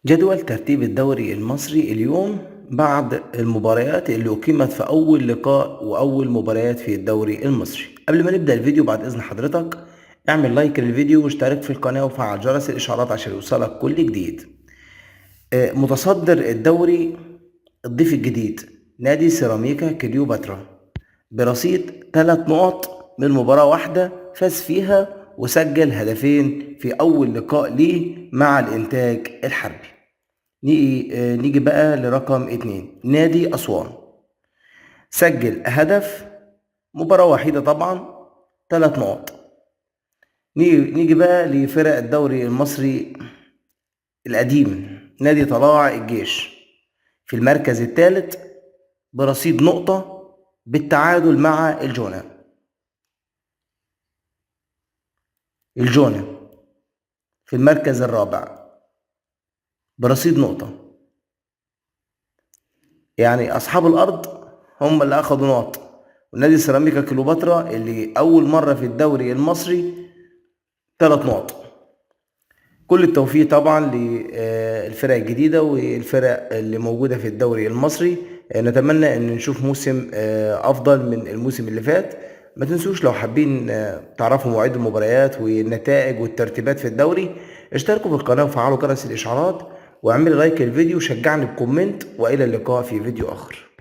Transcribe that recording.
جدول ترتيب الدوري المصري اليوم بعد المباريات اللي أقيمت في أول لقاء وأول مباريات في الدوري المصري. قبل ما نبدأ الفيديو بعد إذن حضرتك اعمل لايك للفيديو واشترك في القناة وفعل جرس الإشعارات عشان يوصلك كل جديد. متصدر الدوري الضيف الجديد نادي سيراميكا كليوباترا برصيد 3 نقط من مباراة واحدة فاز فيها وسجل هدفين في أول لقاء ليه مع الإنتاج الحربي. نيجي بقى لرقم 2 نادي أسوان، سجل هدف مباراة وحيدة طبعا 3 نقط. نيجي بقى لفرق الدوري المصري القديم، نادي طلائع الجيش في المركز الثالث برصيد نقطة بالتعادل مع الجونة. الجونة في المركز الرابع برصيد نقطة، يعني أصحاب الأرض هم اللي أخذوا نقط، ونادي سيراميكا كليوباترا اللي أول مرة في الدوري المصري 3 نقط. كل التوفيق طبعا للفرق الجديدة والفرق اللي موجودة في الدوري المصري. نتمنى ان نشوف موسم افضل من الموسم اللي فات. ما تنسوش لو حابين تعرفوا مواعيد المباريات والنتائج والترتيبات في الدوري اشتركوا في القناة وفعلوا جرس الاشعارات واعملوا like للفيديو وشجعني ب comment، والى اللقاء في فيديو اخر.